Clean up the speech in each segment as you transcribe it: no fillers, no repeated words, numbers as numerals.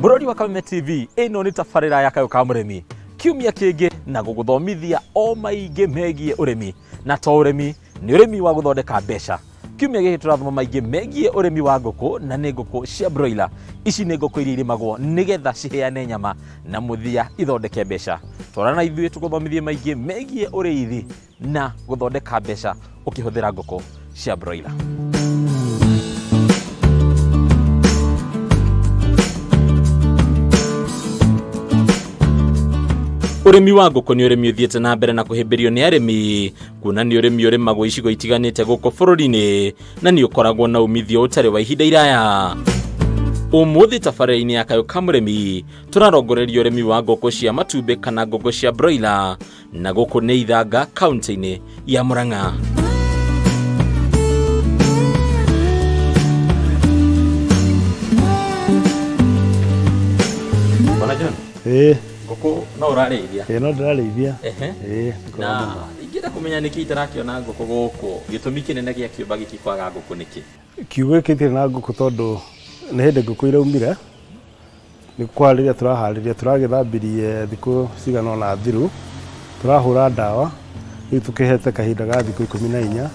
Mũrori wa Kameme TV, ĩno nĩ tabarĩra ya Kayũ ka Mũrĩmi. Kiumia kĩngĩ na gũgũthomithia o maingĩ megiĩ ũrĩmi, na to ũrĩmi, nĩ ũrĩmi wa gũthondeka mbeca. Kiumia gĩkĩ tũrathoma maingĩ megiĩ ũrĩmi wa ngũkũ, na nĩ ngũkũ cia broiler. Ici nĩ ngũkũ iria irĩmagwo nĩgetha ciheane nyama na mũthia ithondeke mbeca. Twarana na ithuĩ tũgũthomithie maingĩ megiĩ ũrĩithi na gũthondeka mbeca ũkĩhũthĩra ngũkũ cia broiler. Ũrĩmi wa ngũkũ nĩ ũrĩmi ũthiĩte na mbere na kũhĩmbĩrio nĩ arĩmi, kuona nĩ ũrĩmi ũrĩmagwo icigo itiganĩte gũkũ bũrũri-inĩ na nĩ ũkoragwo na umithio ũtarĩ wa ihinda iraya. Ũmũthĩ tabarĩra-inĩ ya Kayũ ka Mũrĩmi tũrarongoreria ũrĩmi wa ngũkũ cia matumbĩ kana ngũkũ cia broiler, na gũkũ nĩ Ithanga kaunti-inĩ ya Murang'a. Bwana John, ngũkũ no ũrarĩithia? Ĩĩ, no ndĩrarĩithia. Ĩĩ. Na ingĩenda kũmenya nĩkĩ itarakĩona ngũkũ gũkũ, gĩtũmi kĩnene gĩa kĩũmba gĩkĩ kwaga ngũkũ nĩkĩ? Kiugo gĩkĩ gĩtirĩ na ngũkũ tondũ nĩ hĩndĩ ngũkũ iraumire, nĩ kũharĩria tũraharĩria, tũragĩthambirie thikũ cigana ũna thiru, tũrahũra ndawa, rĩu tũkĩhete kahinda ga thikũ 14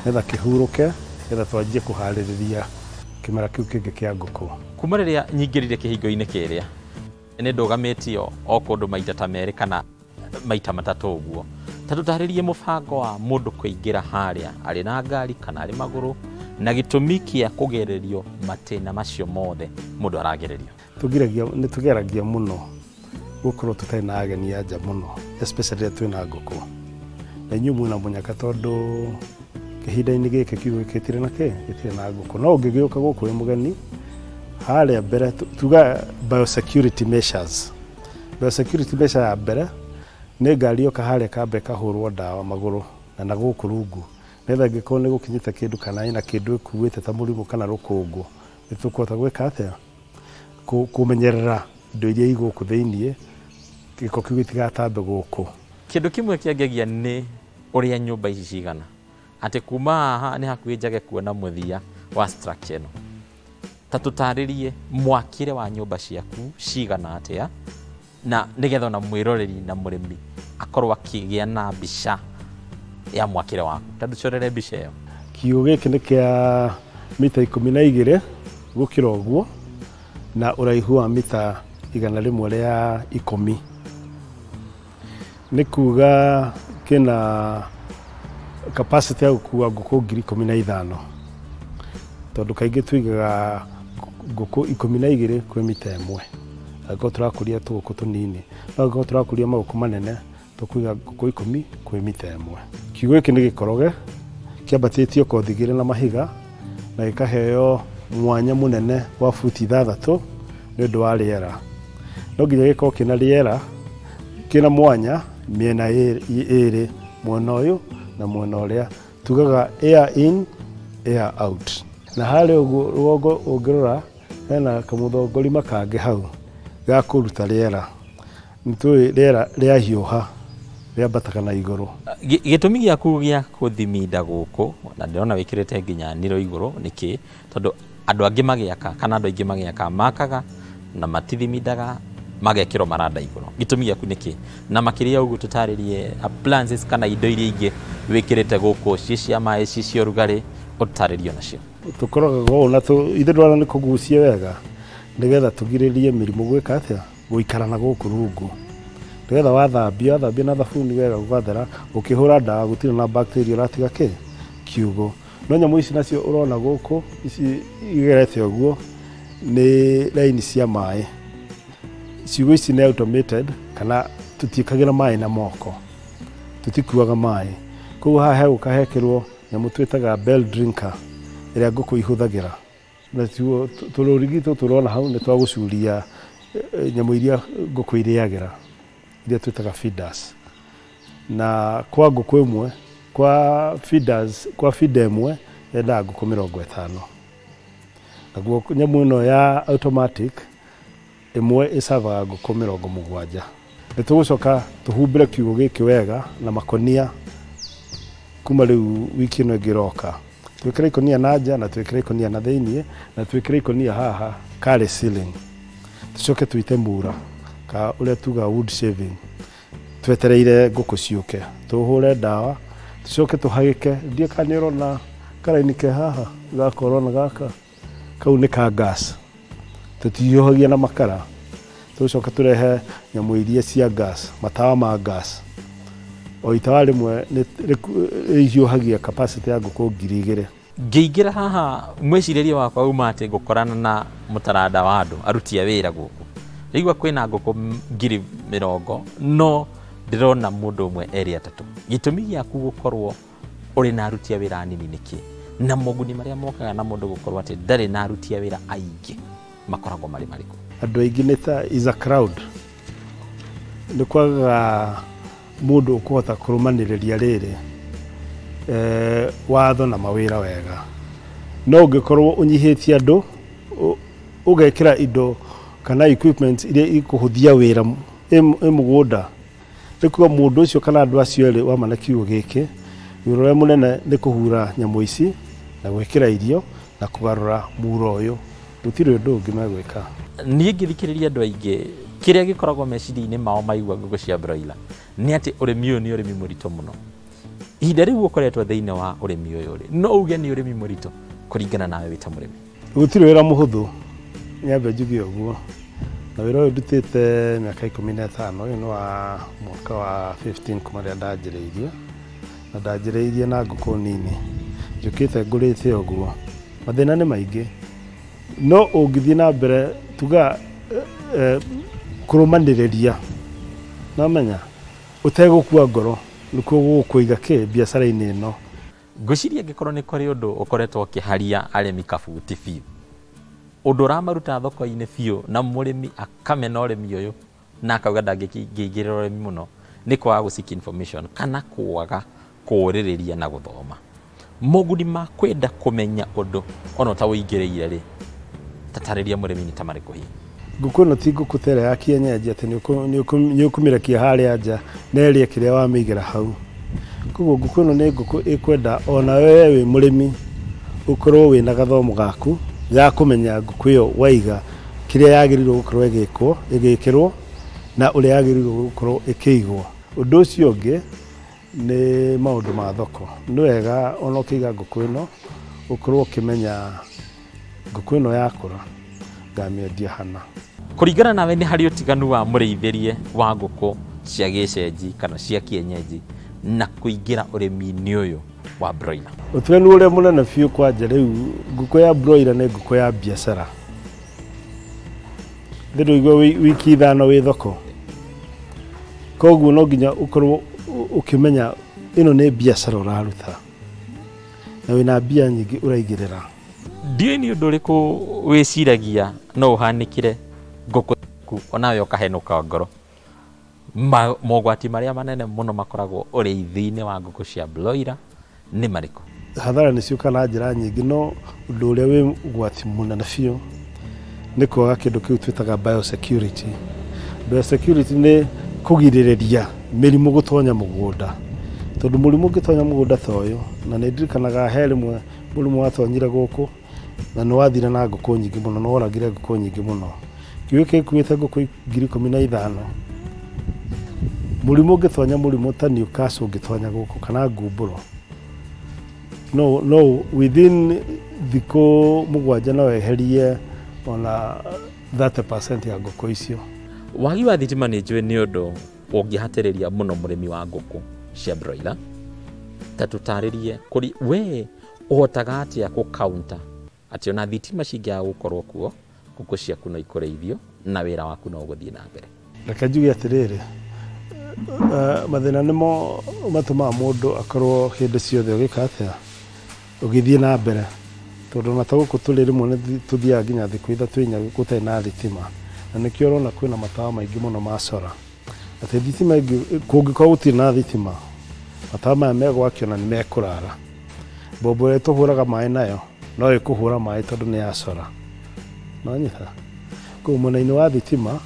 nĩgetha kĩhurũke, nĩgetha twanjie kũharĩrĩria kĩmera kĩu kĩngĩ kĩa ngũkũ. Kuma rĩrĩa nyingĩrire kĩhingo-inĩ kĩrĩa, nĩ ndũgamĩtio o kũndũ maita ta merĩ kana maita matatũ ũguo. Ta tũtarĩrie mũbango wa mũndũ kũingĩra harĩa arĩ na ngari kana arĩ magũrũ, na gĩtũmi kĩa kũgererio matĩna macio mothe mũndũ aragererio. Nĩ tũgeragia mũno gũkorwo tũtarĩ na ageni a nja mũno, especially rĩrĩa twĩna ngũkũ. Na inyuĩ mwĩna mũnyaka tondũ kĩhinda-inĩ gĩkĩ kiugo gĩkĩ gĩtirĩ na kĩ? Gĩtirĩ na ngũkũ. No ũngĩgĩũka gũkũ wĩ mũgeni, harĩa mbere tuga biosecurity measures. Biosecurity measure ya mbere nĩ ngari yoka harĩa kambe ĩkahũrwo ndawa magũrũ na na gũkũ rungu, nĩgetha ĩngĩkorwo nĩ gũkinyĩte kĩndũ kana ĩna kĩndũ ĩkuĩte ta mũrimũ kana rũkũngũ, nĩ tũkũhota gwĩka atĩa? Kũmenyerera indo iria i gũkũ thĩiniĩ, gĩko kĩu gĩtigatambe gũkũ. Kĩndũ kĩmwe kĩangegia nĩ ũrĩa nyũmba ici cigana, atĩ kuma haha nĩ hakuhĩ njage kuona mũthia wa structure ĩno. Ta tũtarĩrie mwakĩre wa nyũmba ciaku cigana atĩa, na nĩgetha ona mwĩroreri na mũrĩmi akorwo akĩgĩa na mbica ya mwakĩre waku. Ta tũcorere mbica ĩyo. Kiugũ gĩkĩ nĩ kĩa mita 12 gũkĩra ũguo, na ũraihu wa mita 110. Nĩ kuga kĩna capacity ya gũkua ngũkũ 15,000, tondũ kaingĩ tũigaga ngũkũ 12 kwĩ mita ĩmwe. Angĩkorwo tũrakũria tũgũkũ tũnini, no angĩkorwo tũrakũria magũkũ manene, tũkũiga ngũkũ 10 kwĩ mita ĩmwe. Kiugũ gĩkĩ nĩ gĩkoroge, kĩambatĩtio kothi igĩrĩ na mahiga, na gĩkaheo mwanya mũnene wa buti 6 nĩ ũndũ wa rĩera. No nginya gĩkorwo kĩna rĩera, kĩna mwanya mĩena ĩrĩ, mwena ũyũ na mwena ũrĩa. Tugaga air in, air out. Na harĩa ũguo rũgongo ũngĩrora, hena kamũthongorima kangĩ hau ga kũruta rĩera. Nĩ tũĩ rĩera rĩahiũha rĩambataga na igũrũ. Gĩtũmi gĩaku gĩa gũthiminda gũkũ, na ndĩrona wĩkĩrĩte nginya niro igũrũ, nĩkĩ? Tondũ andũ angĩ magĩaka kana andũ aingĩ magĩaka makaga na matithimindaga, magekĩrwo maranda igũrũ. Gĩtũmi gĩaku nĩkĩ? Na makĩria ũguo tũtarĩrie appliances kana indo iria ingĩ wĩkĩrĩte gũkũ, ciĩ cia maĩ, ciĩ cia ũrugarĩ, ũtarĩrie nacio. Tũkorogaga ũũ na ithuĩ ndwara nĩ kũgucia wega nĩgetha tũgirĩrĩrie mĩrimũ gwĩka atĩa? Gũikara na gũkũ rungu. Nĩgetha wathambia na thabuni wega gũgathera, ũkĩhũra ndawa gũtirĩ na bacteria ũratiga kĩ? Kiugũ. No nyamũ ici nacio ũrona gũkũ, ici igerete ũguo, nĩ raini cia maĩ. Ciugũ ici nĩ automated, kana tũtiĩkagĩra maĩ na moko, tũtikuaga maĩ. Koguo haha hegũka hekĩrwo nyamũ twĩtaga bell drinker, ĩrĩa ngũkũ ihũthagĩra. Na tuo tũrũrigi tũtũ ũrona hau nĩ twa gũcuria nyamũ iria ngũkũ irĩagĩra, iria twĩtaga feeders. Na kwa ngũkũ ĩmwe, kwa feeders, kwa feeder ĩmwe yendaga ngũkũ 50. Naguo nyamũ ĩno ya automatic ĩmwe ĩcavaga ngũkũ 70. Nĩ tũgũcoka tũhumbĩre kiugũ gĩkĩ wega na makonia kuma rĩu wiki ĩno ĩngĩ ĩroka. Twĩkĩre ikonia na nja na twĩkĩre ikonia na thĩiniĩ na twĩkĩre ikonia haha karĩ ceiling. Tũcoke tũite mura ka ũrĩa tuga wood shaving, twetereire ngũkũ ciũke, tũhũre ndawa, tũcoke tũhagĩke. Ndiĩ kana nĩ ũrona karaini ke haha gaka, ũrona gaka kau nĩ ka gas, tũtihiũhagia na makara. Tũcoke tũrehe nyamũ iria cia gas, matawa ma gas. O itawa rĩmwe rĩhiũhagia capacity ya ngũkũ 2000. Ngĩingĩra haha mwĩcirĩrie wakwa uma atĩ ngũkorana na mũtaranda wa andũ aruti a wĩra gũkũ. Ndaigua kwĩna ngũkũ 20,000, no ndĩrona mũndũ ũmwe, erĩ, atatũ. Gĩtũmi gĩaku gũkorwo ũrĩ na aruti a wĩra anini nĩkĩ, na moguni marĩa mokaga na mũndũ gũkorwo atĩ ndarĩ na aruti a wĩra aingĩ makoragwo marĩ marĩkũ? Andũ aingĩ nĩ ta is a crowd, nĩ kwagaga mũndũ ũkũhota kũrũmanĩrĩria rĩrĩ watho na mawĩra wega. No ũngĩkorwo ũnyihĩtie andũ, ũgekĩra indo kana equipment iria ikũhũthia wĩra ĩ mũgũnda, nĩ kuga mũndũ ũcio kana andũ acio erĩ wamana kiugo gĩkĩ, wĩra ũrĩa mũnene nĩ kũhura nyamũ ici na gwĩkĩra irio na kũgarũra muro ũyũ, gũtirĩ ũndũ ũngĩ megwĩka. Niĩ ngĩthikĩrĩria andũ aingĩ, kĩrĩa gĩkoragwo meciria-inĩ mao maigua ngũkũ cia broiler nĩ atĩ ũrĩmi ũyũ nĩ ũrĩmi mũritũ mũno. Ihinda rĩu ũkoretwo thĩinĩ wa ũrĩmi ũyũ rĩ, no uge nĩ ũrĩmi mũritũ kũringana nawe wĩ ta mũrĩmi? Gũtirĩ wĩra mũhũthũ, nyambe njuge ũguo. Na wĩra ũyũ ndutĩte mĩaka 15, ũyũ nĩ wa mwaka wa 15 kuma rĩrĩa ndanjĩrĩirie, na ndanjĩrĩirie na ngũkũ nini, njũkĩte ngũrĩte ũguo. Mathĩna nĩ maingĩ, no ũngĩthiĩ na mbere tuga kũrũmanĩrĩria, nomenya ũtegũkua ngoro, nĩkuo gũgũkũiga kĩ biacara-inĩ ĩno. Ngwĩciria angĩkorwo nĩ kũrĩ ũndũ ũkoretwo ũkĩharia arĩmi kabuti biũ, ũndũ ũramaruta thoko-inĩ biũ na mũrĩmi akamena ũrĩmi ũyũ na akauga ndangĩingĩrĩra ũrĩmi mũno, nĩ kwaga gũ seek information kana kwaga kũũrĩrĩria na gũthoma. Moguni ma kwenda kũmenya ũndũ ona ũtaũingĩrĩire rĩ, tatarĩria mũrĩmi nĩ ta marĩkũ hihi? Ngũkũ ĩno ti ngũkũ ta ĩrĩa ya kienyeji atĩ nĩ ũkũmĩrekia harĩa nja na ĩrĩe kĩrĩa wamĩigĩra hau. Koguo ngũkũ ĩno nĩ ngũkũ ĩkwenda ona we wĩ mũrĩmi ũkorwo wĩna gathomo gaku ga kũmenya ngũkũ ĩyo waiga kĩrĩa yagĩrĩirwo gũkorwo ĩgĩkwo, ĩgĩkĩrwo na ũrĩa yagĩrĩirwo gũkorwo ĩkĩigwo. Ũndũ ũcio ũngĩ nĩ maũndũ ma thoko. Nĩ wega ona ũkĩiga ngũkũ ĩno ũkorwo ũkĩmenya ngũkũ ĩno yakũra ngamĩendia hana. Kũringana nawe nĩ harĩ ũtiganu wa mũrĩithĩrie wa ngũkũ cia gĩcenji kana cia kienyeji na kũingĩra ũrĩmi-inĩ ũyũ wa broiler? Ũtiganu ũrĩa mũnene biũ kwanja rĩu, ngũkũ ya broiler nĩ ngũkũ ya biacara. Ndĩrũigua wiki 5 wĩ thoko, koguo no nginya ũkorwo ũkĩmenya ĩno nĩ biacara ũraruta na wĩna mbia nyingĩ ũraigĩrĩra. Ndiũĩ nĩ ũndũ ũrĩkũ wĩciragia no ũhanĩkĩre ngũkũ yaku onawe ũkahenũka ngoro. Mogwati marĩa manene mũno makoragwo ũrĩithi-inĩ wa ngũkũ cia broiler nĩ marĩkũ? Hathara nĩ ciũkaga na njĩra nyingĩ, no ũndũ ũrĩa wĩ ũgwati mũnene biũ nĩ kwaga kĩndũ kĩu twĩtaga biosecurity. Biosecurity nĩ kũgirĩrĩria mĩrimũ gũtonya mũgũnda, tondũ mũrimũ ũngĩtonya mũgũnda ta ũyũ, na nĩ ndirikanaga he rĩmwe mũrimũ watonyire gũkũ na nĩ wathire na ngũkũ nyingĩ mũno, nĩ woragire ngũkũ nyingĩ mũno. Kiugũ gĩkuĩte ngũkũ 15,000. Mũrimũ ũngĩtonya, mũrimũ ta Newcastle ũngĩtonya gũkũ kana ngumbũro, no within thikũ 7 no weherie ona 30% ya ngũkũ icio. Wagi wa thitima nĩ njũĩ nĩ ũndũ ũngĩhatĩrĩria mũno mũrĩmi wa ngũkũ cia broiler. Ta tũtarĩrie kũrĩ we ũhotaga atĩa kũ counter atĩ ona thitima cingĩaga gũkorwo kuo, ngũkũ ciaku no ikũrĩithio na wĩra waku no ũgũthiĩ na mbere? Reke njuge atĩrĩrĩ, mathĩna nĩmo matũmaga mũndũ akorwo hĩndĩ ciothe ũgĩka atĩa, ũgĩthiĩ na mbere, tondũ ona ta gũkũ tũrĩ rĩmwe nĩ tũthiaga nginya thikũ 3 4 gũtarĩ na thitima, na nĩkĩo ũrona kwĩna matawa maingĩ mũno ma solar. Atĩ thitima kũngĩkorwo gũtirĩ na thitima, matawa maya megwakio na nĩ mekũrara. Mbombo ĩrĩa tũhũraga maĩ nayo no ĩkũhũra maĩ tondũ nĩ ya solar. Nonyita? Koguo mwena-inĩ wa thitima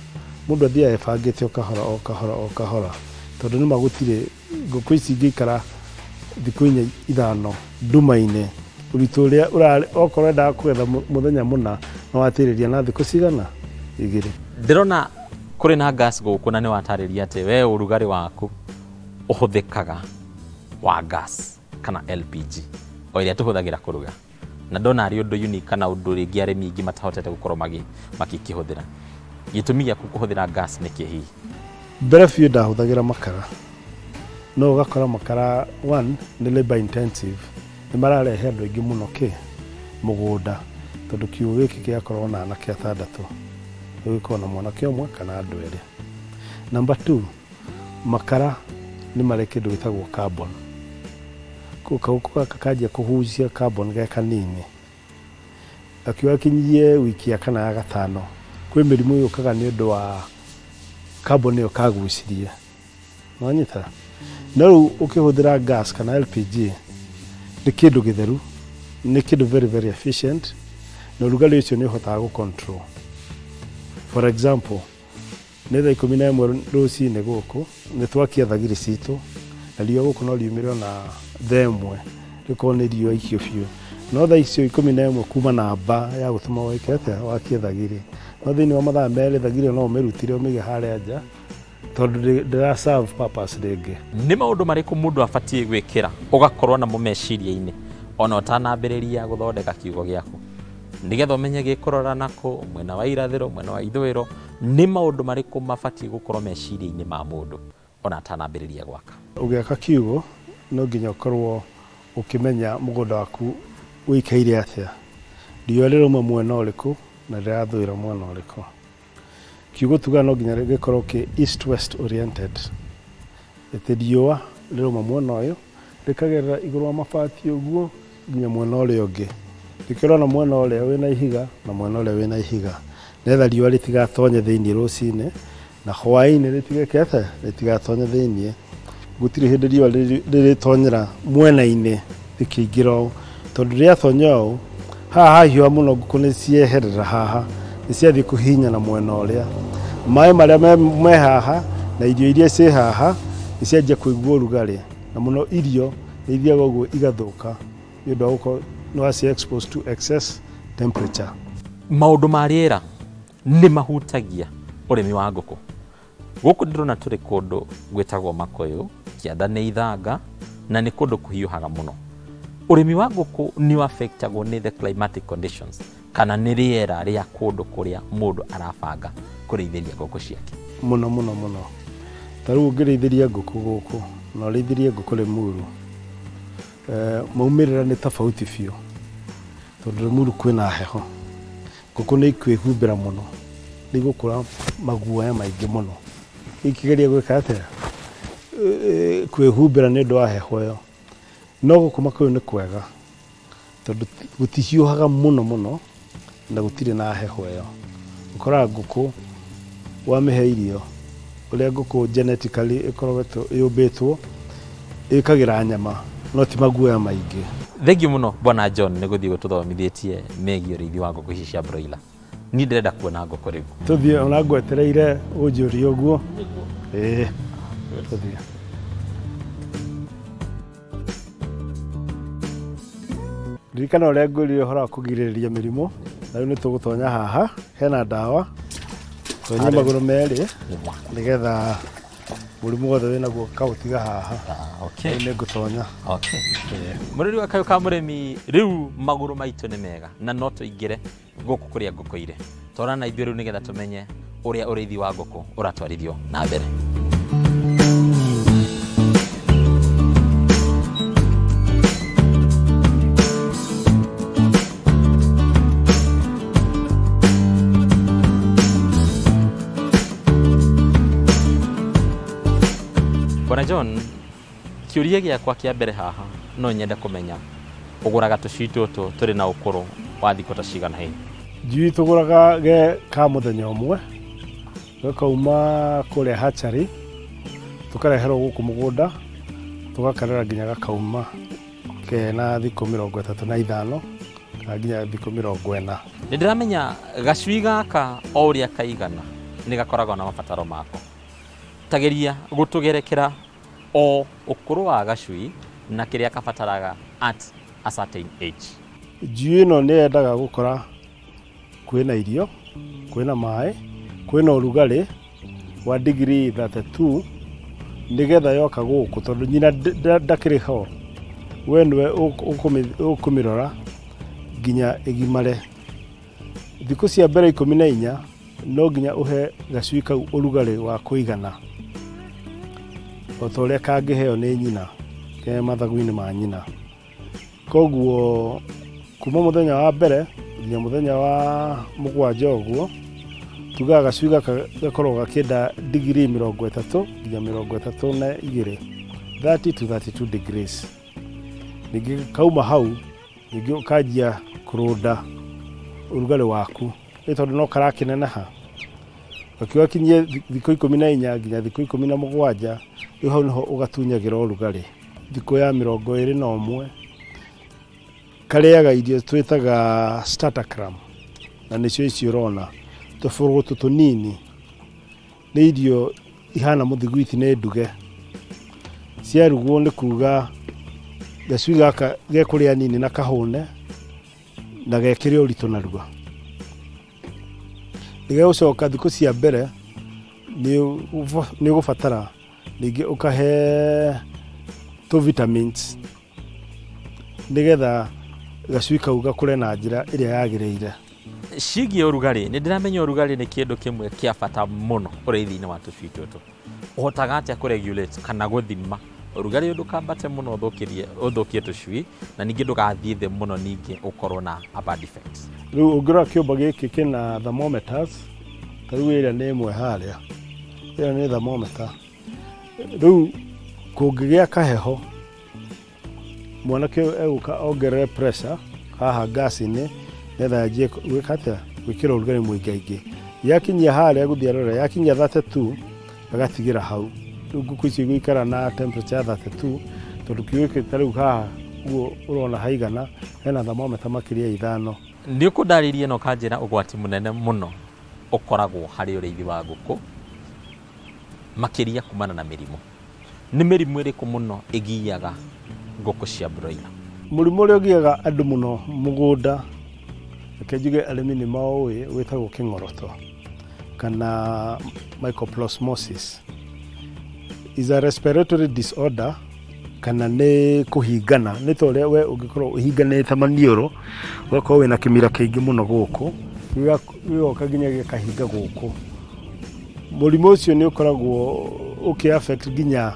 mũndũ athiaga ebangĩte o kahora o kahora o kahora, tondũ nĩma gũtirĩ ngũkũ ici ingĩikara thikũ 4 5 nduma-inĩ, ũritũ ũrĩa ũrarĩ okorwo endaga kũgetha mũthenya mũna no watĩrĩria na thikũ cigana 2. Ndĩrona kũrĩ na gas gũkũ na nĩ watarĩria atĩ we ũrugarĩ waku ũhũthĩkaga wa gas kana LPG o ĩrĩa tũhũthagĩra kũruga, na ndona arĩ ũndũ unique kana ũndũ rĩngĩ arĩmi aingĩ matahotete gũkorwo makĩkĩhũthĩra. Gĩtũmi gĩaku kũhũthĩra gas nĩ kĩ hihi? Mbere biũ ndahũthagĩra makara, no ũgakora makara one nĩ labor intensive, nĩ mararehe andũ aingĩ mũno kĩ mũgũnda, tondũ kiugũ gĩkĩ gĩakorwo na anake atandatũ, gĩgĩkorwo na mwanake ũmwe kana andũ erĩ. Number 2, makara nĩ marĩ kĩndũ gĩtagwo carbon. Kaũkũ gaka kanjia kũhucia carbon ge kanini, akiuga kinyie wiki ya kana ya gatano, kwĩ mĩrimũ yũkaga nĩ ũndũ wa carbon ĩyo kagucirie. Nĩwanyita? No rĩu ũkĩhũthĩra gas kana LPG nĩ kĩndũ gĩtheru, nĩ kĩndũ very very efficient, na ũrugarĩ ũcio nĩ ũhotaga gũ control. For example, nĩ thaa 11 rũcinĩ gũkũ nĩ twakia thagiri citũ, na riũa gũkũ no riumĩre ona thaa ĩmwe rĩkorwo nĩ riũa ikio biũ, no thaa icio 11 kuma namba ya gũtũma wĩke atĩa, wakie thagiri, no thĩinĩ wa mathaa merĩ thagiri no ũmĩrutire ũmĩige harĩa nja tondũ ndĩra serve purpose rĩngĩ. Nĩ maũndũ marĩkũ mũndũ abatiĩ gwĩkĩra ũgakorwo namo meciria-inĩ ona ũtanambĩrĩria gũthondeka kiugo gĩaku, nĩgetha ũmenye gĩkũrora nakũ, mwena wa irathĩro, mwena wa ithũĩro? Nĩ maũndũ marĩkũ mabatiĩ gũkorwo meciria-inĩ ma mũndũ ona atanambĩrĩria gwaka? Ũgĩaka kiugo no nginya ũkorwo ũkĩmenya mũgũnda waku ũikaire atĩa, riũa rĩrauma mwena ũrĩkũ na rĩrathũĩra mwena ũrĩkũ. Kiugo tuga no nginya gĩkorwo kĩ east west oriented, atĩ riũa rĩrauma mwena ũyũ rĩkagerera igũrũ wa mabati ũguo nginya mwena ũrĩa ũngĩ, rĩkĩrora mwena ũrĩa wĩna ihiga na mwena ũrĩa wĩna ihiga, nĩgetha riũa rĩtigatonye thĩinĩ rũcinĩ na hwaĩ-inĩ rĩtigeke atĩa, rĩtigatonye thĩinĩ. Gũtirĩ hĩndĩ riũa rĩrĩtonyera mwena-inĩ rĩkĩingĩra ũũ, tondũ rĩatonya ũũ haha hahiũha mũno ngũkũ nĩ cieherera haha, nĩ ciathiĩ kũhihinyana mwena ũrĩa, maĩ marĩa me haha na irio iria ciĩ haha nĩ cianjia kũigua ũrugarĩ, na mũno irio nĩ ithiaga ũguo igathũka nĩ ũndũ wa gũkorwo nĩ waci exposed to excess temperature. Maũndũ ma rĩera nĩ mahutagia ũrĩmi wa ngũkũ. Gũkũ ndĩrona tũrĩ kũndũ gwĩtagwo Makoyo, kĩanda nĩ ithanga na nĩ kũndũ kũhiũhaga mũno. Ũrĩmi wa ngũkũ nĩ affectagwo nĩ the climatic conditions kana nĩ rĩera rĩa kũndũ kũrĩa mũndũ arabanga kũrĩithĩria ngũkũ ciake. Mũno mũno mũno. Ta rĩu ũngĩrĩithĩria ngũkũ gũkũ na ũrĩithĩrie ngũkũ Limuru, maumĩrĩra nĩ tofauti biũ, tondũ Limuru kwĩna heho, ngũkũ nĩ ikwĩhumbĩra mũno, nĩ igũkũra maguoya maingĩ mũno, ikĩgeria gwĩka atĩa, kwĩhumbĩra nĩ ũndũ wa heho ĩyo. No gũkũ Makuyu nĩ kwega tondũ gũtihiũhaga mũno mũno na gũtirĩ na heho ĩyo. Ũkoraga ngũkũ wamĩhe irio, ũrĩa ngũkũ genetically ĩkoragwo yũmbĩtwo, ĩkagĩra nyama no ti maguoya maingĩ. Thengiũ mũno Bwana John nĩ gũthiĩ gũtũthomithĩtie megiĩ ũrĩithi wa ngũkũ ici cia broiler. Niĩ ndĩrenda kuona ngũkũ rĩu. Tũthiĩ, ona ngwetereire ũnjũrie ũguo. Ĩĩ, tũthiĩ. Ririkana ũrĩa ngwĩrire ũhoro wa kũgirĩrĩria mĩrimũ, na rĩu nĩ tũgũtonya haha, hena ndawa, tonye magũrũ merĩ nĩgetha mũrimũ wothe wĩnaguo kaũtiga haha. Rĩu nĩ ngũtonya. Mũrĩmi wa Kayũ ka Mũrĩmi, rĩu magũrũ maitũ nĩ mega na no tũingĩre gũkũ kũrĩa ngũkũ irĩ. Twarana ithuĩ rĩu nĩgetha tũmenye ũrĩa ũrĩithi wa ngũkũ ũratwarithio na mbere. Bwana John, kĩũria gĩakwa kĩa mbere haha no nyende kũmenya ũgũraga tũcui tũtũ tũrĩ na ũkũrũ wa thikũ ta cigana hihi? Njui tũgũraga ge ka mũthenya ũmwe, gakauma kũrĩa hatchery, tũkareherwo gũkũ mũgũnda, tũgakarera nginya gakauma kena thikũ 35 kana nginya thikũ 40. Nĩ ndĩramenya gacui gaka o ũrĩa kaigana nĩ gakoragwo na mabataro mako. Tageria gũtũgerekera o ũkũrũ wa gacui na kĩrĩa kabataraga at a certain age. Njui ĩno nĩ yendaga gũkora kwĩna irio, kwĩna maĩ Kwĩna ũrugarĩ wa degree 32 nĩgetha yoka gũkũ, tondũ nyina ndakĩrĩ ho, we nĩwe ũkũmĩrora nginya ĩgimare. Thikũ cia mbere 14 no nginya ũhe gacui kau ũrugarĩ wa kũigana o ta ũrĩa kangĩheo nĩ nyina ke mathagu-inĩ ma nyina. Koguo kuma mũthenya wa mbere nginya mũthenya wa 7 ũguo, tugaga gacui gaka gakoragwo gakĩenda degree 30 nginya 32, 30 to 32 degrees. Ningĩ kauma hau ningĩ ũkanjia kũrũnda ũrugarĩ waku, nĩ tondũ no karakĩneneha. Gakiuga kinyie thikũ 14 nginya thikũ 17, rĩu hau nĩho ũgatunyagĩra ũrugarĩ. Thikũ ya 21 karĩaga irio twĩtaga starter crumb, na nĩcio ici ũrona tũbũrũgũtũ tũnini, nĩ irio ihana mũthiguiti, nĩ nduge. Ciarugwo nĩ kuga gacui gaka gekũrĩa nini na kahũne na gekĩre ũritũ narua. Nĩgegũcoka thikũ cia mbere nĩ ũgũbatara ningĩ ũkahe tũ vitamins nĩgetha gacui kau gakũre na njĩra ĩrĩa yagĩrĩire. Ciĩgiĩ ũrugarĩ, nĩ ndĩramenya ũrugarĩ nĩ kĩndũ kĩmwe kĩa bata mũno ũrĩithi-inĩ wa tũcui tũtũ. Ũhotaga atĩa kũ-regulate kana gũthima ũrugarĩ ũyũ ndũkambate mũno ũthũkie tũcui, na ningĩ ndũgathiĩ thĩ mũno ningĩ ũkorwo na a bad effect? Rĩu ũngĩrora kĩũmba gĩkĩ kĩna thermometers, ta rĩu ĩrĩa nĩ ĩmwe harĩa, ĩyo nĩ thermometer. Rĩu kũngĩgĩa kaheho, mwanake ũyũ egũka ongerere pressure haha gas-inĩ nĩgetha yanjie gwĩka atĩa, gwĩkĩra ũrugarĩ mũingaingĩ. Yakinyia harĩa gũthiĩ arora, yakinyia 32 agatigĩra hau. Rĩu ngũkũ icio igũikara na temperature ya 32, tondũ kiugũ gĩkĩ ta rĩu haha ũguo ũrona haigana, hena thermometer makĩria ya 5. Nĩ ũkũndarĩria na ũkanjĩra ũgwati mũnene mũno ũkoragwo harĩ ũrĩithi wa ngũkũ makĩria kumana na mĩrimũ. Nĩ mĩrimũ ĩrĩkũ mũno ĩgiaga ngũkũ cia broiler? Mũrimũ ũrĩa ũgiaga andũ mũno mũgũnda, reke njuge arĩmi nĩ maũĩ, wĩtagwo kĩng'oroto kana mycoplasmosis. Is a respiratory disorder, kana nĩ kũhingana, nĩ ta ũrĩa we ũngĩkorwo ũhinganĩte maniũrũ, ũgakorwo wĩna kĩmira kĩingĩ mũno gũkũ, gĩgoka nginya gĩkahinga gũkũ. Mũrimũ ũcio nĩ ũkoragwo ũkĩ affect nginya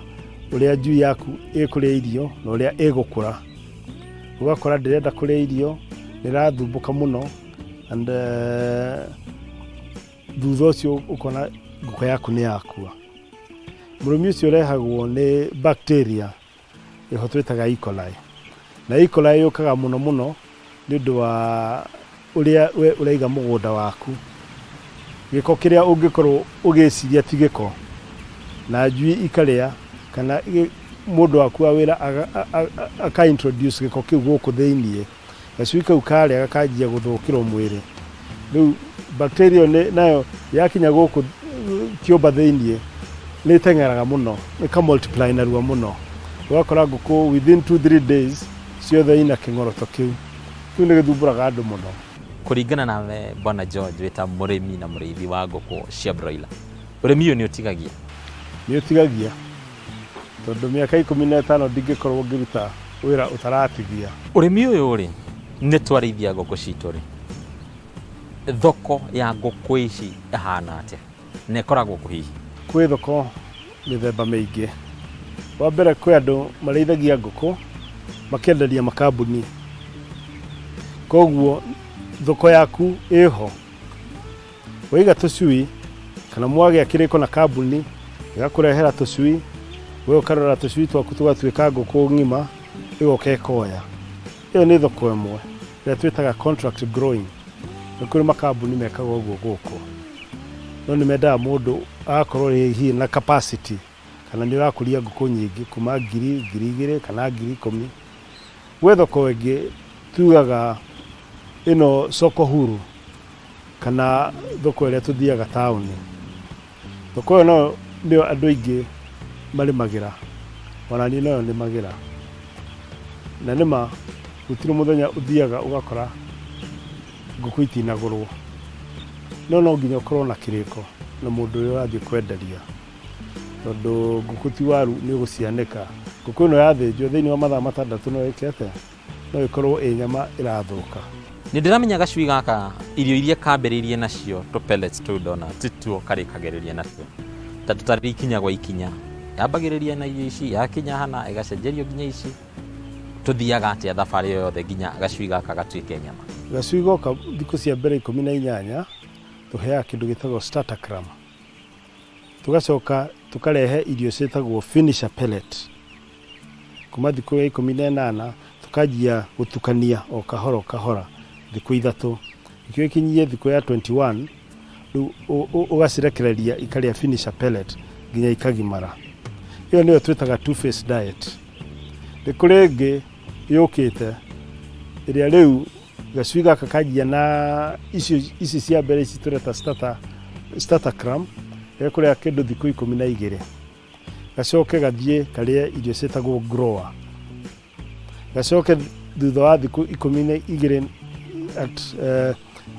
ũrĩa njui yaku ĩkũrĩa irio na ũrĩa ĩgũkũra. Ũgakora ndĩrenda kũrĩa irio, nĩĩrathumbũka mũno, and thutha ũcio ũkona ngũkũ yaku nĩ yakua. Mũrimũ ũcio ũrehagwo nĩ bacteria ĩho twĩtaga E. coli. Na E. coli yũkaga mũno mũno nĩ ũndũ wa ũrĩa we ũraiga mũgũnda waku. Gĩko kĩrĩa ũngĩkorwo ũgĩciria ti gĩko, na njui ikarĩa, kana mũndũ waku wa wĩra aka introduce gĩko kĩu gũkũ thĩiniĩ, gacui kau karĩa gakanjia gũthũkĩrwo mwĩrĩ. Rĩu bacteria nayo yakinya gũkũ kĩũmba thĩiniĩ nĩ ĩteng'eraga mũno, ĩka multiply narua mũno. Ũgakora ngũkũ within 2-3 days ciothe ina kĩng'oroto kĩu. Kĩu nĩ gĩthumbũraga andũ mũno. Kũringana nawe Bwana George, wĩ ta mũrĩmi na mũrĩithi wa ngũkũ cia broiler, ũrĩmi ũyũ nĩ ũtigagia? Nĩ ũtigagia, tondũ mĩaka 15 ndingĩkorwo ngĩruta wĩra ũtaratigia. Ũrĩmi ũyũ rĩ, nĩ twarĩithia ngũkũ citũ rĩ, thoko ya ngũkũ ici ĩhana atĩa? Na ĩkoragwo kũ hihi? Kwĩ thoko mĩthemba mĩingĩ. Wa mbere kwĩ andũ marĩithagia ngũkũ makenderia makambuni, koguo thoko yaku ĩho. Waiga tũcui kana mwagĩa kĩrĩko na kambuni ĩgakũrehera tũcui, we ũkarora tũcui twaku tũgatuĩka ngũkũ ng'ima, ĩgoka ĩkoya. Ĩyo nĩ thoko ĩmwe ĩrĩa twĩtaga contract growing. Nĩ kũrĩ makambuni mekaga ũguo gũkũ, no nĩ mendaga mũndũ agakorwo hihi na capacity, kana nĩ ũrakũria ngũkũ nyingĩ kuma 1000, 2000 kana 10,000. Gwĩ thoko ĩngĩ tugaga ĩno soko huru, kana thoko ĩrĩa tũthiaga taũni. Thoko ĩyo no nĩyo andũ aingĩ marĩmagĩra, ona niĩ noyo nĩmagĩra. Na nĩma gũtirĩ mũthenya ũthiaga ũgakora ngũkũ itinagũrwo, no no nginya ũkorwo na kĩrĩko. na mũndũ ũrĩa ũrathiĩ kwenderia, tondũ ngũkũ ti waru nĩ ũgũcianĩka. Ngũkũ ĩno yathĩnjwo thĩinĩ wa mathaa 6 no ĩke atĩa, no ĩkorwo ĩ nyama ĩrathũka. Nĩ ndĩramenya gacui gaka irio iria kambĩrĩirie nacio tũ pellets tũu ndona tituo karĩkagĩrĩria natuo, ta tũtarĩ ikinya gwa ikinya, yambagĩrĩria na irio ici, yakinya hana ĩgacenjerio nginya ici. Tũthiaga atĩa thabarĩ ĩyo yothe nginya gacui gaka gatuĩke nyama? Gacui goka thikũ cia mbere 18 tũheaga kĩndũ gĩtagwo starter crumb, tũgacoka tũkarehe irio ciĩtagwo finisher pellet. Kuma thikũ ya 18 tũkanjia gũtukania o kahora o kahora thikũ 3, ikĩo ikinyie thikũ ya 21 rĩu ũgacirekereria ikarĩa finisher pellet nginya ikagimara. Ĩyo nĩyo twĩtaga two phase diet. Nĩ kũrĩ ĩngĩ yũkĩte ĩrĩa rĩu gacui gaka kanjia na icio ici cia mbere ici tũreta starter crumb, gekũrĩa kĩndũ thikũ 12, gacoke gathiĩ karĩe irio ciĩtagwo grower, gacoke thutha wa thikũ 12 at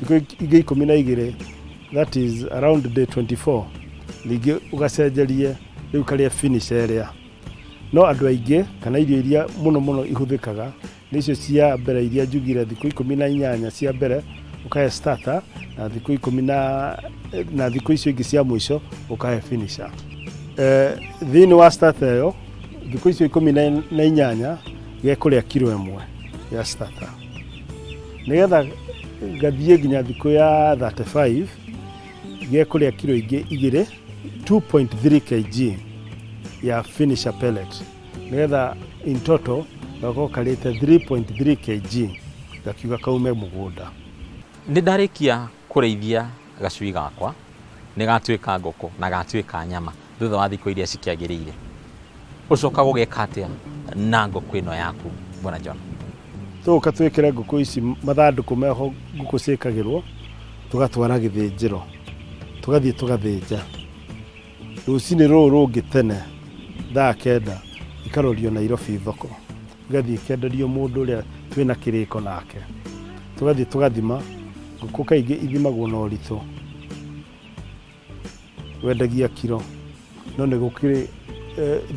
thikũ ingĩ 12, that is around day 24, ningĩ ũgacenjerie rĩu karĩe finish ĩrĩa. No andũ aingĩ kana irio iria mũno mũno ihũthĩkaga nĩ icio cia mbere iria njugire, thikũ 18 cia mbere ũkahe starter, na thikũ ikũmi na thikũ icio ingĩ cia mũico ũkahe finisher. Thĩinĩ wa starter ĩyo thikũ icio 18 gekũrĩa kiro 1 ya starter, nĩgetha gathiĩ nginya thikũ ya 35 gekũrĩa kiro ingĩ 2, 2.3 kg ya finisher pellet, nĩgetha in total gakorwo karĩte 3.3 kg gakiuga kaume mũgũnda. Nĩ ndarĩkia kũrĩithia gacui gakwa, nĩ gatuĩka ngũkũ na gatuĩka nyama thutha wa thikũ iria cikĩagĩrĩire, ũcoka gũgeka atĩa na ngũkũ ĩno yaku, Bwana John? Tũgũka twĩkĩre ngũkũ ici mathandũkũ meho ngũkũ ciĩkagĩrwo, tũgatwara gĩthĩnjĩro, tũgathiĩ tũgathĩnja. Rũcinĩ rũrũ rũngĩ tene thaa 9 ikarorio Nairobi thoko, igathiĩ ikenderio mũndũ ũrĩa twĩna kĩrĩko nake. Tũgathiĩ tũgathima ngũkũ, kaingĩ ithimagwo na ũritũ, wendagia kiro, no nĩ gũkĩrĩ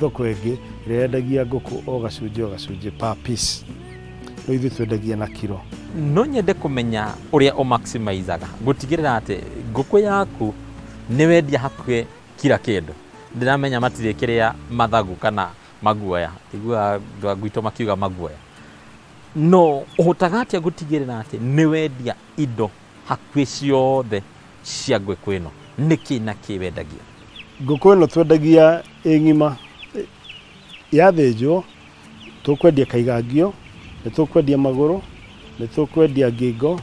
thoko ĩngĩ ĩrĩa yendagia ngũkũ o gacunjĩ o gacunjĩ per piece, no ithuĩ twendagia na kiro. No nyende kũmenya ũrĩa ũmaximizaga gũtigĩrĩra atĩ ngũkũ yaku nĩ wendia hakuhĩ kila kĩndũ. Ndĩramenya matirĩ kĩrĩa mathagu kana maguoya, iguaga andũ a gwitũ makiuga maguoya, no ũhotaga atĩa gũtigĩrĩra atĩ nĩ wendia indo hakuhĩ ciothe cia ngũkũ ĩno? Nĩkĩ na kĩ wendagia? Ngũkũ ĩno twendagia ĩ ng'ima, yathĩnjwo tũkwendia kaigangio, nĩ tũkwendia magũrũ, nĩ tũkwendia ngingo,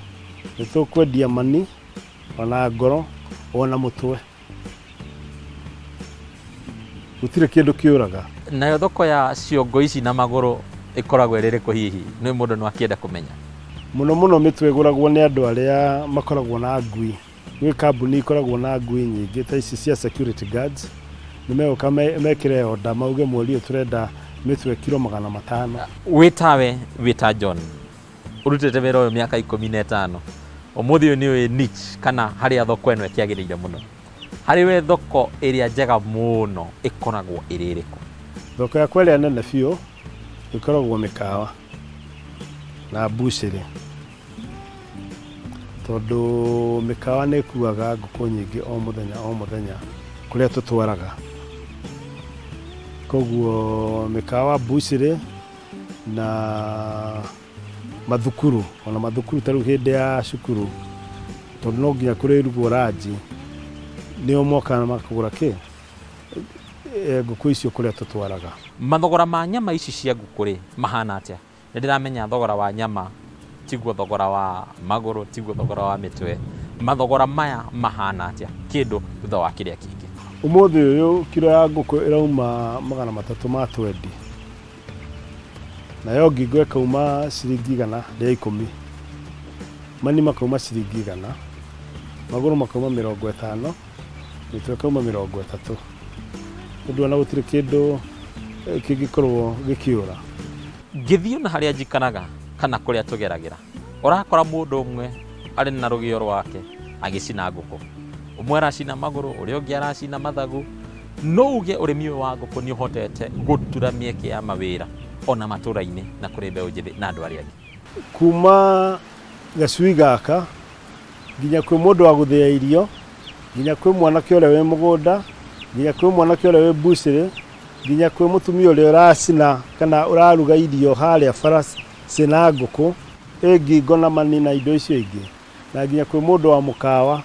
nĩ tũkwendia mani, ona ngoro, ona mũtwe. Gũtirĩ kĩndũ kĩũraga. Nayo thoko ya ciongo ici na magũrũ ĩkoragwo ĩrĩ ĩrĩkũ hihi? Nĩ mũndũ no akĩenda kũmenya. Mũno mũno mĩtwe ĩgũragwo nĩ andũ arĩa makoragwo na ngui. Gwĩ kambuni ikoragwo na ngui nyingĩ ta ici cia security guards, nĩ megũka mekĩre order mauge mweri ũyũ tũrenda mĩtwe kiro 500. Wĩ tawe, wĩ ta John, ũrutĩte wĩra ũyũ mĩaka 15, ũmũthĩ ũyũ nĩ ũĩ niche kana harĩa thoko ĩno ĩkĩagĩrĩire mũno. Harĩ we thoko ĩrĩa njega mũno ĩkoragwo ĩrĩ ĩrĩkũ? Thoko yakwa ĩrĩa nene biũ ĩkoragwo mĩkawa na mbucĩrĩ, tondũ mĩkawa nĩ ĩkuaga ngũkũ nyingĩ o mũthenya o mũthenya kũrĩa tũtwaraga. Koguo mĩkawa, mbucĩrĩ na mathukuru, ona mathukuru ta rĩu hĩndĩ ya cukuru, tondũ no nginya kũrĩrugwo ranji, nĩo mokaga makagũra kĩ ngũkũ icio kũrĩa tũtwaraga. Mathogora ma nyama ici cia ngũkũ rĩ mahana atĩa? Nĩ ndĩramenya thogora wa nyama tiguo thogora wa magũrũ, tiguo thogora wa mĩtwe. Mathogora maya mahana atĩa kĩndũ thutha wa kĩrĩa kĩngĩ? Ũmũthĩ ũyũ kiro ya ngũkũ ĩrauma 320, nayo ngingo ĩkauma ciringi 110, mani makauma ciringi 100, magũrũ makauma 50, mĩtwe ĩkauma 30. Tondũ ona gũtirĩ kĩndũ kĩngĩkorwo gĩkĩũra. Ngĩthiĩ na harĩa njikaraga kana kũrĩa tũgeragĩra, ũrakora mũndũ ũmwe arĩ na rũgĩo rwake agĩcina ngũkũ. Ũmwe aracina magũrũ, ũrĩa ũngĩ aracina mathagu. No uge ũrĩmi ũyũ wa ngũkũ nĩ ũhotete gũtura mĩeke ya mawĩra ona matũra-inĩ na kũrĩ mbeũ njĩthĩ na andũ arĩa angĩ. Kuma gacui gaka nginya kwĩ mũndũ wa gũthĩa irio, nginya kwĩ mwanake ũrĩa wĩ mũgũnda, nginya kwĩ mwanake ũrĩa wĩ mbucĩrĩ, nginya kwĩ mũtumia ũrĩa ũracina kana ũraruga irio harĩa bara cina ngũkũ ĩ ngingo na mani na indo icio ingĩ, na nginya kwĩ mũndũ wa mũkawa.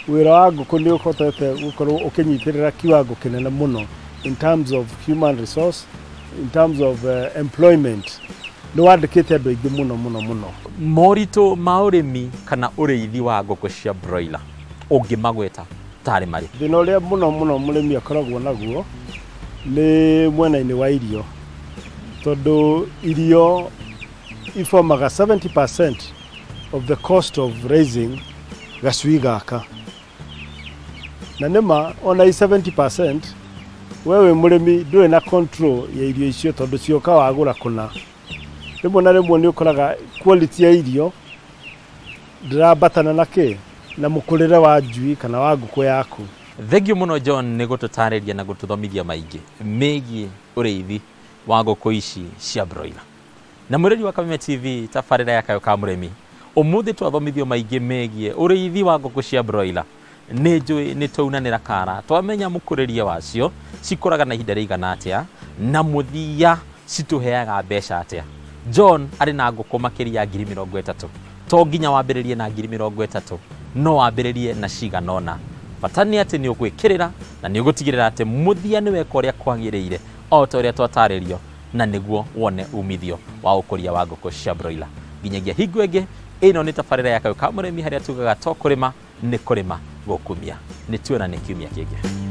Wĩra wa ngũkũ nĩ ũhotete gũkorwo ũkĩnyitĩrĩra kiwango kĩnene mũno in terms of human resource, in terms of employment. Nĩ wandĩkĩte andũ aingĩ mũno mũno mũno. Moritũ ma ũrĩmi kana ũrĩithi wa ngũkũ cia broiler ũngĩmagweta tarĩ marĩ? Thĩna ũrĩa mũno mũno mũrĩmi akoragwo naguo nĩ mwena-inĩ wa irio, tondũ irio ibomaga 70% of the cost of raising gacui gaka. Na nĩma ona i 70% we wĩ mũrĩmi ndũrĩ na control ya irio icio tondũ cioka wagũra kũna. Rĩmwe na rĩmwe nĩ ũkoraga quality ya irio ndĩrambatana na kĩ na mũkũrĩre wa njui kana wa ngũkũ yaku. Thengiũ mũno John nĩ gũtũtarĩria na gũtũthomithia maingĩ megiĩ ũrĩithi wa ngũkũ ici cia broiler. Na mwĩrori wa Kameme TV tabarĩra ya Kayũ ka Mũrĩmi, ũmũthĩ twathomithio maingĩ megiĩ ũrĩithi wa ngũkũ cia broiler. Nĩ njũĩ nĩ twaunanĩra kara, twamenya mũkũrĩrie wacio cikũraga na ihinda rĩigana atĩa na mũthia citũheaga mbeca atĩa. John arĩ na ngũkũ makĩria ya 30,000. To nginya wambĩrĩrie na 30,000, no wambĩrĩrie na cigana ũna. Bata nĩ atĩ nĩ ũgwĩkĩrĩra na nĩ ũgũtigĩrĩra atĩ mũthia nĩ weka ũrĩa kwagĩrĩire o ta ũrĩa twatarĩrio, na nĩguo wone umithio wa ũkũria wa ngũkũ cia broiler. Nginyagia hingo ĩngĩ, ĩno nĩ tabarĩra ya Kayũ ka Mũrĩmi harĩa tugaga to kũrĩma nĩ kũrĩma gũkumia. Nĩ tuonane kiumia kĩngĩ.